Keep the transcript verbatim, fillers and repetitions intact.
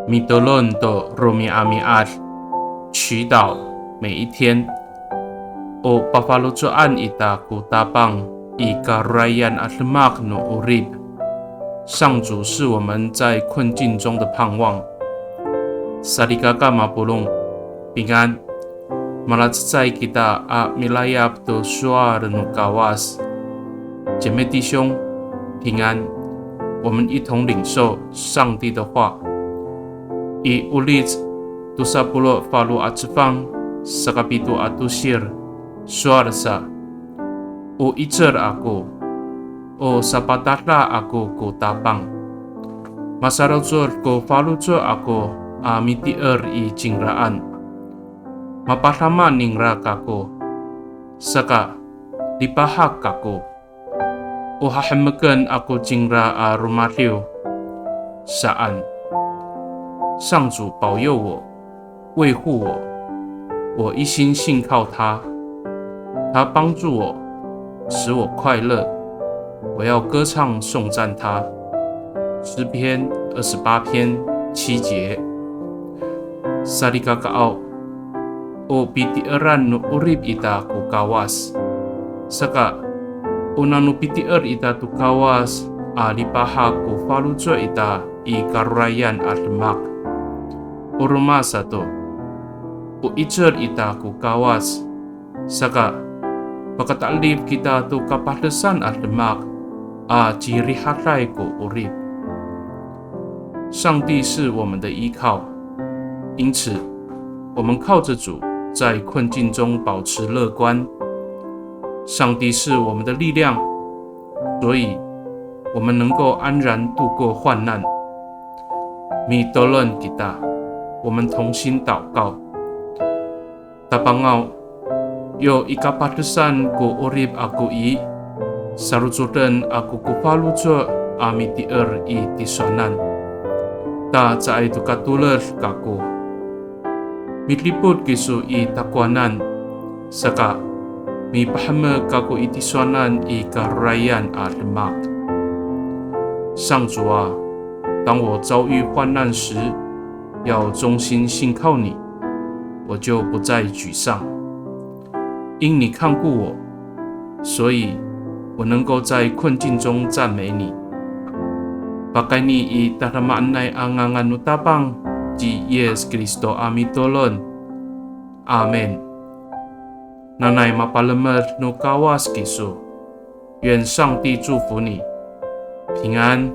Mitolon to romi'ami'ad, 祈祷每一天。O pafaloco'an ita ko Tapang i karorayan a demak no 'orip. 上主是我们在困境中的盼望。Salikaka mapolong, 平安。Malacecay kita a milayap to sowal no Kawas. 姐妹弟兄，平安。我们一同领受上帝的话。I Olic tosa polo' falo a cefang, sakapito a tosir, sowal sa, o 'icel ako, o sapatada ako ko Tapang. Masarocod ko faloco' ako a mitier i cingraan. Mapadama ningra kako, saka lipahak kako. O hahemeken ako cingra a romadiw, saan. 上主保佑我， 维护我，我一心信靠他，他帮助我，使我快乐，我要歌唱颂赞他。诗篇二十八篇七节。Salikakaaw, o pitieran no 'orip ita ko Kawas. Saka, o nano pitier ita to Kawas a lipahak ko faloco' ita i karorayan a demak. O roma sato, o 'icel ita ko Kawas, saka pakata'elif kita to kapadesan a demak a cirihaday ko 'orip. 上帝是我们的依靠，因此我们靠着主在困境中保持乐观。上帝是我们的力量，所以我们能够安然度过患难。Mitolon kita, 我们同心祷告。Tapangaw, yo i kapadesan ko 'orip ako i, sarocoden ako ko faloco' a mitier i tisowanan. Ta caay to ka toled kako. Midipot kiso i takowanan, saka mipahemek kako i tisowanan i karorayan a demak. 上主啊，当我遭遇患难时，要忠心信靠你，我就不再沮丧。因你看顾我，所以我能够在困境中赞美你。Pakayni i tadamaanay a ngangan no Tapang ci Yis Kristo a mitolon. Amin. Nanay mapalemed no Kawas kiso. 愿上帝祝福你，平安。